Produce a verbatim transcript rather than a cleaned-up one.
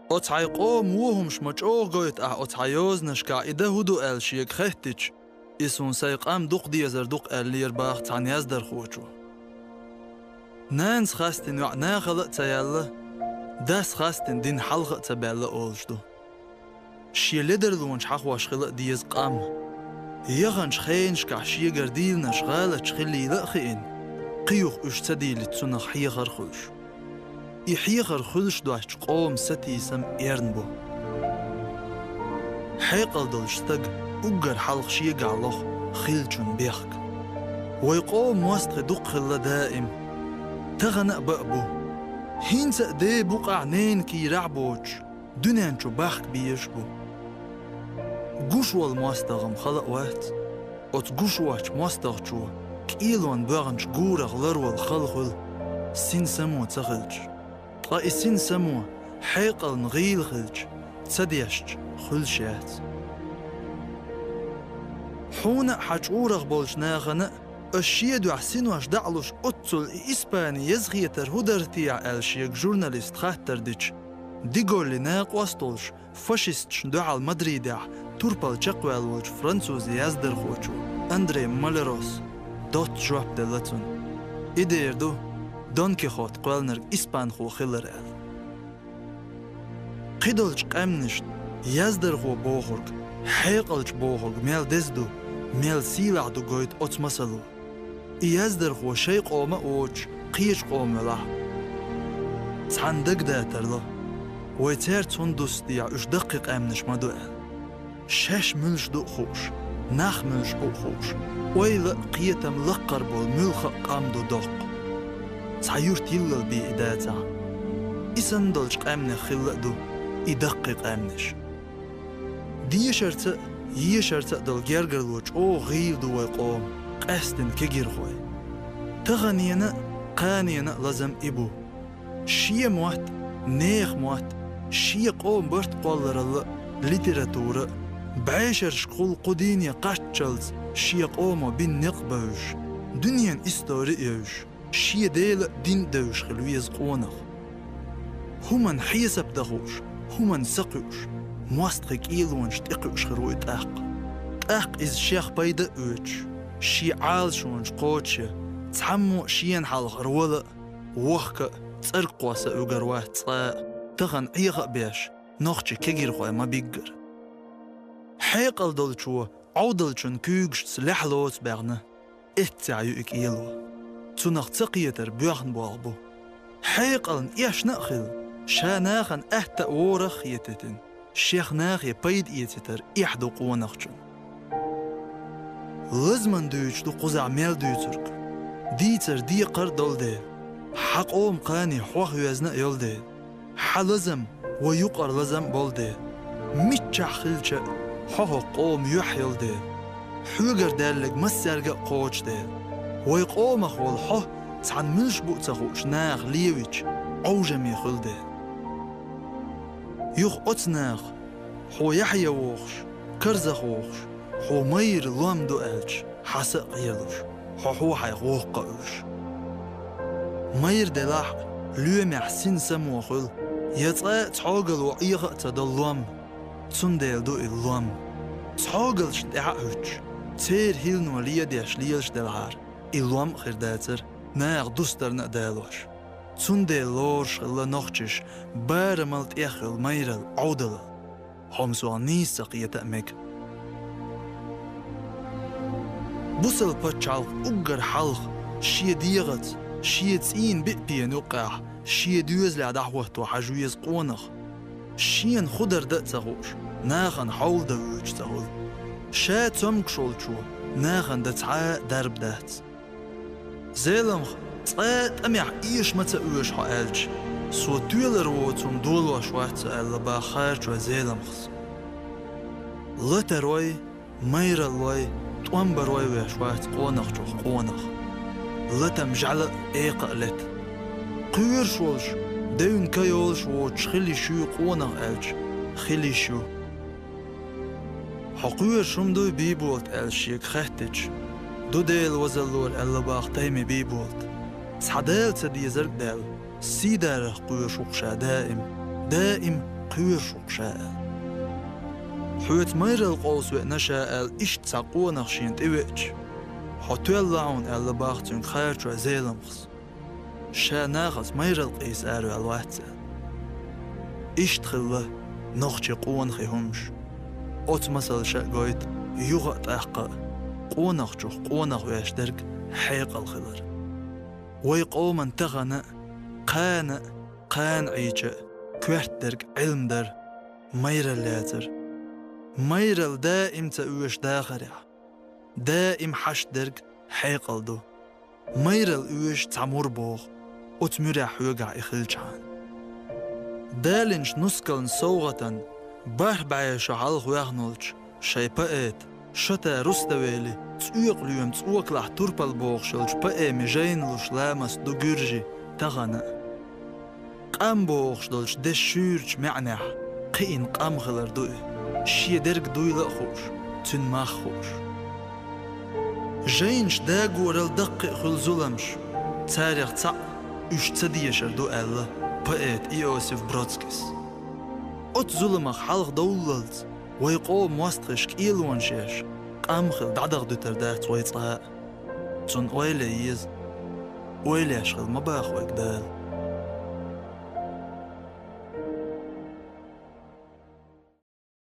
Оцу хьайн къоман вон хӀумаш ма чӀогӀа гойту ахь оцу хьайн йозанашкахь, и дан хӀун ду аьлла шега хаьттича, иза суна сайн къам дукха дезар ду-кх аьллера боху цхьана яздархочо. Нанас хастийна йоӀ нахала а ца яьлла, дас хастийна дин хьалха а ца баьлла олуш ду. Шен ледарлонаш хьахош хила а деза къам. Яханчу хенашкахь шегара дийланаш гӀалаташ хиллийла а хиъна, кхин юха уьш ца дийлийта цунах хьехар хуьлуш. И хьехар хуьлуш доцчу къоман сатийсам эрна бу. Хьекъал долчу стага уггар хьалха шегахь лоху хиллачун бехк. Вай къоман мостагӀий дукха хилла даим. Тахана а бан а бу. ХӀинца а ден букъахь, ненан кийрахь а боцуш, дуьнен чу бахка безаш а бу. Гуш волу мостагӀ-м хала а вац. Оцу гуш воцчу мостагӀчо кӀелонан боьгӀначу гурах ларвала хала хуьлу, син само ца хилча. Ткъа и син само хьекъална гӀийла хилча, ца дешча, хуьлуш яц. Хьуна а, хьан чӀурах болчу нахана а ас шен дуьхьа синош дӀа а луш, оццул и Испани езахетар хӀун дара техьа аьлла шега журналиста хаттар дича, де Голлин накъост а волуш, фашисташна дуьхьал Мадридехь турпал чекхваьлла волчу французан яздархочо Андре Малерос доцца жоп делла цунна. И дер ду Дон Кихот кхоьллинарг испанхо хилар аьлла. Кхидолчу къаьмнашна яздархо бохург хьекъалчу бохург мел деза ду, мел сийлахь ду гойту оцу масало. И яздархо шайн къома а воцуш, кхечу къома велахь а. Цхьанна дагадатар ло, вай цаьрца хӀунда дуссу техьа уьш даккхий къаьмнаш ма ду аьлла. Шаьш муьлш ду а хууш, нах муьлш бу а хууш, ойла а, кхетам лаккхара болу муьлхха а къам ду доккха. Цхьа юрт йиллал бен и дацахь. И санна долчу къаьмнех хилла а ду и даккхий къаьмнаш. Дешарца а, ешарца а долу гергарло чӀогӀа гӀийла ду вай къоман, къаьсттина кегирхой. Таханена а, кханена а лазам и бу. Шен мотт, нехан мотт, шен къоман барт кхолларалла а, литература а, бӀешерашкахула кху дийне кхаччалц шен къомо бина некъ а бевзаш, дуьненан истори а евзаш, шен Дела а, дин а девзаш хила веза къонах. ХӀуманна хьесап дан хууш, хӀуманна са кхуьуш, мостагӀийн кӀелонаш тӀекхуьуш хир ву и тӀаккха. ТӀаккха иза шех пайда а оьцуш, шен Ӏалашонаш кхочушъян, цхьаммо а шена хьалха вала а, вохка а, цӀарг кхосса а вуьгур вац цкъа а, тахана Ӏеха а беш, нохчийн кегирхой ма биггара. Хьекъал долчо Ӏовдалчун куьйгашца лаьхьа лоцу баьхна, эццехь ю и кӀело. Цунах ца кхетар боьхна болх бу. Хьекъална эшна а хила, ша нахана атта а, ворах а хетийтина, шех нахе пайда эцитар эхь ду къонахчун. Лазамна дуьйцуш ду кхузахь мел дуьйцург. Дийцар декхар а долу дела, хьан къоман кхане хьох везна а йолу дела, хьан лазам вай юкъара лазам а болу дела, миччахь хилча а, хьо хӀокху къоман юьхь йолу дела, хьоьгара даьлларг массаьрга а кхочу дела, вай къомах волу хьо цхьана муьлш бу а ца хууш наха левича, Ӏовжаме хуьлу дела. Юха оцу наха, хьо яхье вохуш, карзах вохуш, хьо майра лом ду аьлча, хьан са а кхералуш, хьо хьо хьайх воккха а уьш. Майра делахь а, лоьмехь син само хуьлу, я цкъа а цхьогало Ӏеха а ца долу лом. Цундела ду и лом. Цхьогалшна тӀаьхьа а хӀуьттуш, церан хӀиллано ледеш лелаш делахьара, и лом а хир дацара, наха дустарна а далош. Цундела лоруш хилла нохчаша барамал тӀехъйолу майралла, Ӏовдалалла. ХӀума сох нийса ца кхета а мега. Бусалба пачхьалкх уггар хьалха шен дегӀаца, шен цӀийнан биъ пена юккъехь, шен доьзалехь дӀахӀотто хьажа веза къонах. Шена хӀун дар дан а ца хууш, нахана хьовла дан воьдуш ца хуьлу. Ша цомгуш волчо нахана дан цхьа а дарба дац. Зеламха, цкъа а тӀамехь эша ма ца оьшу хьо аьлча, со тоьлар воцу хӀума долош вац со аьлла баха харачо Зеламхас. Латарой, майраллой, тӀом барой веш вац къонахчух къонах. Латам жӀаьла а, экха а лета. Кхоьруш волуш, девнан ка йолуш воцуш хила йиш юй къонах аьлча, хила йиш ю. Хьо кхоьруш хӀума дуй, Бийболат, аьлла шега хаьттича, ду Делан вазаллора аьлла баха Тайми Бийболат. Цхьа Дала ца дезарг а даьлла, сийдарах кхоьруш ву-кх ша даим, даим кхоьруш ву-кх ша аьлла. Хьоьца майралла къовса веана ша аьлла, иштта цхьа къонах шена тӀевеача, хьо тоьлла хьуна аьлла бах цуьнга харачой Зеламхас. Ша нахаца майралла къийса араваьлла вац аьлла. Иштта хилла нохчийн къонахий хӀумаш. Оцу масалаша а гойту юха а, тӀаккха а къонахчух къонах веш дерг хьекъал хилар. Вай къоман тахана а, кхана а, кхана Ӏийча а коьрта дерг Ӏилма дар, майралла яцар. Майралла даим ца оьшу дахарехь, даим хьашт дерг хьекъал ду. Майралла оьшу цхьа мур боху, оцу муьрехь хьоьгахь и хилчахьана. Далинчу нускалан совгӀатан бархӀ бӀе шо хьалха ваьхна волчу шайн поэта Шота Руставели «ЦӀоькъалоьма цӀокалахь турпал» бохуш йолчу поэми жайна луш ламаст ду гуьржи тахана а. Къам бохуш долчу дешан шуьйрачу маьӀнехь кхиъна къам хилар ду и, шен дерг дуйла а хууш, цуьнан мах а хууш. Жайнаш дагорал даккхий а хуьлу зуламаш, царех цхьаъ уьш ца дешар ду аьлла поэта Иосиф Бродскийс. Оцу зуламах хьалха довллалц вай къоман мостагӀаша кӀелонаш еш, къам хила дӀадахадуьтур дац вай цкъа а. Цунна ойла ян еза. Ойла еш хила ма боху вайга Дала.